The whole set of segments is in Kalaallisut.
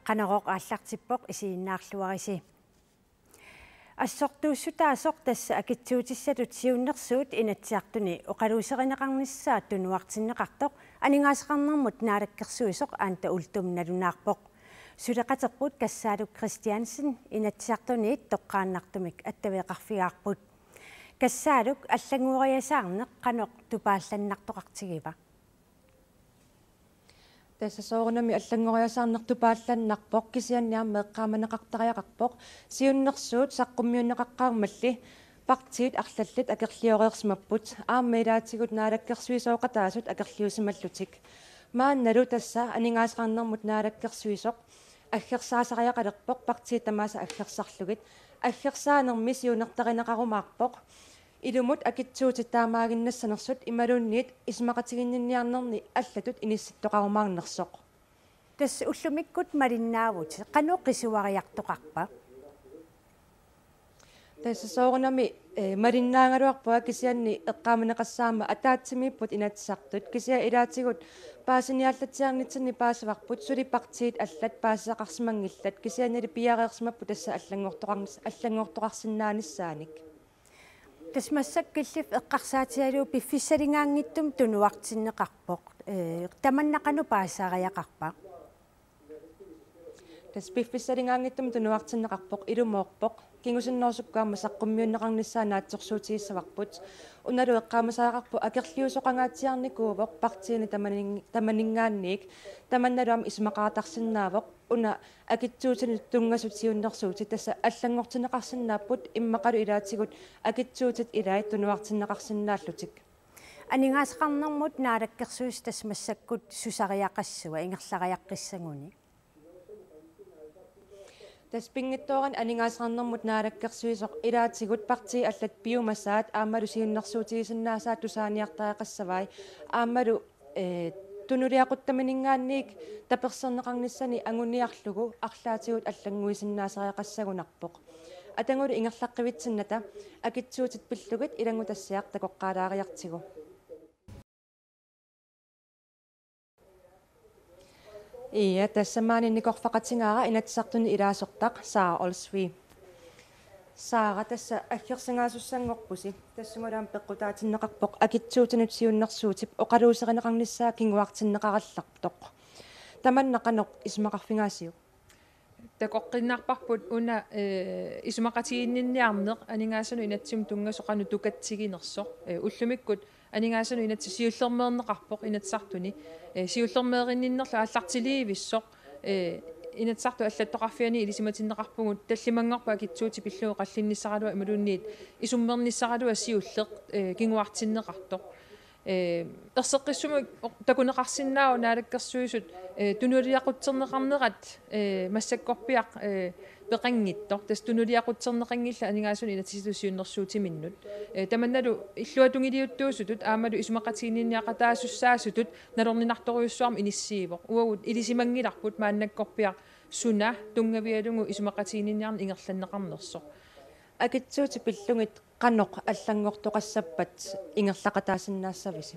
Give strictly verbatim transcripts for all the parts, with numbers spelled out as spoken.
Qanorooq aallartippoq, isiginnaarluarisi. Assortuussutaasoq tassa akitsuutissatut siunnersuut Inatsisartuni oqaluuserineqarnissaa tunuartinneqartoq aningaasaqarnermut naalakkersuisoq Anda Uldum nalunaarpoq. Suleqaterput Kassaaluk Kristiansen Inatsisartuniit toqqaannartumik attaveqarfigaarput. Kassaaluk, allanngoriasaarneq qanoq tupaallannartoqartigiva? Tassa soorunami allanngoriasaarneq tupaallannarpoq, kisianni aamma eqqaamaneqartariaqarpoq siunnersuut saqqummiunneqaqqaarmalli partiit arlallit akerlioreersimapput, aamma ilaatigut naalakkersuisooqataasut akerliusimallutik. Maannalu tassa aningaasaqarnermut naalakkersuisoq aggersaasariaqalerpoq partiit tamaasa aggersarlugit. Aggersaanermi siunertarineqarumaarpoq ilumut akitsuutit taamaaginnassanersut imaluunniit isumaqatiginninniarnerni allatut inissittoqarumaarnersoq. Tassa ullumikkut malinnaavutit, qanoq qisuariartoqarpa? Tassa soorunami, eh, malinnaagaluarpunga, kisianni eqqaamaneqassaaq aamma ataatsimiipput Inatsisartut, kisianni ilaatigut paasiniaallatsiarnitsinni paasivarput suli partiit allat paasisaqarsimanngillat, kisiannili piareersimapput tassa allanngortoqarnis-, allanngortoqarsinnaanissaanik. Tassa massakkut killiffik eqqarsaatigalugu piffissaligaanngitsumik tunuartinneqarpoq. Ee, tamanna qanoq paasisariaqarpa? Tassa piffissaligaanngitsumik tunuartinneqarpoq ilumoorpoq. Kingusinnerusukkut aamma saqqummiunneqarnissaa naatsorsuutigissavarput. Unalu eqqaamasariaqarpoq akerliusoqangaatsiarnikuuvoq partiini tamanin-, tamaninngaanniit, tamannalu aamma isumaqartarsinnaavoq. Una akitsuutinut tunngasut siunnersuutit tassa allanngortinneqarsinnaapput, immaqalu ilaatigut akitsuutit ilaat tunuartinneqarsinnaallutik. Aningaasaqarnermut naalakkersuisoq tassa massakkut susariaqassava ingerlariaqqissaguni? Tassa pinngitsoorani aningaasaqarnermut naalakkersuisoq ilaatigut partiit allat piumasaat aammalu siunnersuutigisinnaasaat tusaaniartariaqassavai, aammalu, eh, tunuliaquttamininngaanniit taperserneqarnissani anguniarlugu arlaatigut allannguisinnaasariaqassagunarpoq. Atagulu ingerlaqqivitsinnata akitsuutit pillugit ilanngutassiaq takoqqaalaariartigu. Ia, tassa maani nikorfaqatigaara Inatsisartuni ilaasortaq Sara Olsvig. Sara, tassa aggersangaasussanngorpusi. Tassungalu aamma peqqutaatinneqarpoq akitsuutinut siunnersuutip oqaluuserineqarnissaa kinguartinneqarallartoq. Tamanna qanoq isumaqarfigaasiuk? Takoqqinnarparput una, eh, isumaqatiginninniarneq aningaasanut inatsimmut tunngasoq qanoq tukatsiginersoq. Eh, ullumikkut aningaasanut inatsit siullermeerneqarpoq Inatsisartuni. Eh, siullermeerinninnerlu aallartiliivissoq. Eh, Inatsisartut allattoqarfianni ilisimatinneqarpugut tallimanngorpat akitsuutit pillugit oqallinnissaraluaq imaluunniit isummernissaraluaq siulleq, eh, kinguartinneqartoq. Eh, erseqqissumik oq-, takuneqarsinnaavoq naalakkersuisut, eh, tunuliaqutserneqarnerat, eh, massakkorpiaq, eh, peqanngitsoq. Tassa tunuliaqutserneqanngillat aningaasanut inatsisitut siunnersuutiminnut. Eh, tamannalu illuatungiliuttuusutut aammalu isumaqatiginninniaqataasussaasutut nalorninartorujussuarmik inissiivoq. Uagut ilisimanngilarput maannakkorpiaq suna tunngavigalugu isumaqatiginninniarneq ingerlanneqarnersoq. Akitsuutit pillugit qanoq allanngortoqassappat ingerlaqataasinnaassavisi?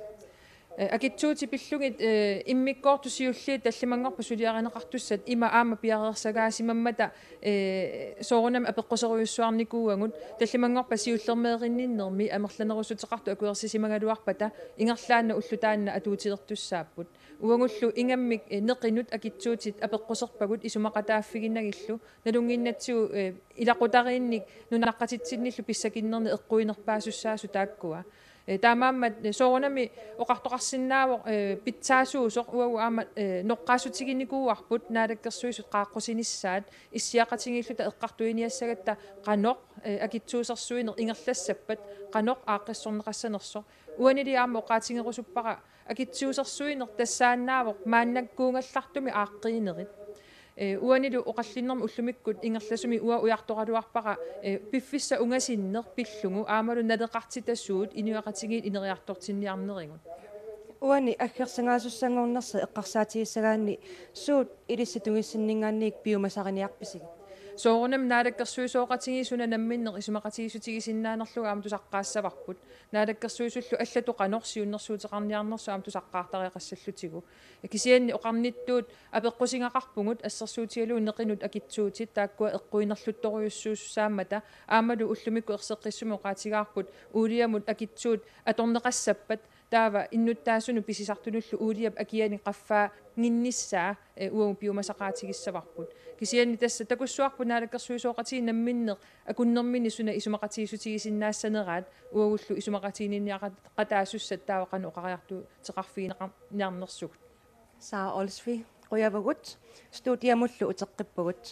Eh, akitsuutit pillugit, eh, immikkoortut siulliit tallimanngorpat suliarineqartussat ima aamma piareersagaasimammata, eh, soorunami apeqquserujussuarnikuuagut, tallimanngorpat siullermeerinninnermi amerlanerussuteqartut akuersisimagaluarpata ingerlaannaq ulloq taanna atuutilertussaapput. Uagullu ingammik, eh, neqinut akitsuutit apeqquserpagut isumaqataaffiginagillu, nalunnginnatsigu, eh, ilaqutariinnik nunaqqatitsinnillu pissakinnernik eqquinerpaasussaasut taakkua. Eh, taamaammat, eh, soorunami oqartoqarsinnaavoq, eh, pitsaasuusoq uagut aamma, eh, noqqaassutiginikuuarput naalakkersuisut qaaqqusinissaat issiaqatigiilluta eqqartuiniassagatta qanoq, eh, akitsuusersuineq ingerlassappat qanoq aaqqissorneqassanersoq. Uanili aamma oqaatigerusuppara akitsuusersuineq tassaannaavoq maannakkuugallartumik aaqqiinerit. Eh, uanilu oqallinnermi ullumikkut ingerlasumi uanga ujartoraluarpara, eh, piffissaq ungasinneq pillugu aammalu naleqartitasuut inuiaqatigiit ineriartortinniarnerigut. Uani aggersangaasussanngornersi eqqarsaatigissagaanni suut ilissi tungissinninngaanniit piumasariniarpisigit? Soorunami naalakkersuisooqatigiit suna namminneq isumaqatigiissutigisinnaanerlugu aamma tusaqqaassavarput. Naalakkersuisullu allatut qanoq siunnersuuteqarniarnersoq aamma tusaqqaartariaqassallutigu. Kisianni oqarnittut apeqqusingaqarpugut assersuutigalugu neqinut akitsuutit taakkua eqquinerluttorujussuussaammata aammalu ullumikkut erseqqissumik oqaatigaarput uuliamut akitsuut atorneqassappat taava innuttaasunut pisisartunullu uuliap akiani qaffaannginnissaa, eh, uagut piumasaqaatigissavarput. Kisianni tassa takussuarput naalakkersuisooqatigiit namminneq akunnermini suna isumaqatigiissutigisinnaassaneraat uagullu isumaqatiginninniaqataasussat taava qanoq oqariartuuteqarfigineqarniarnersugut. Sara Olsvig, qujavugut, studiamullu uteqqippugut.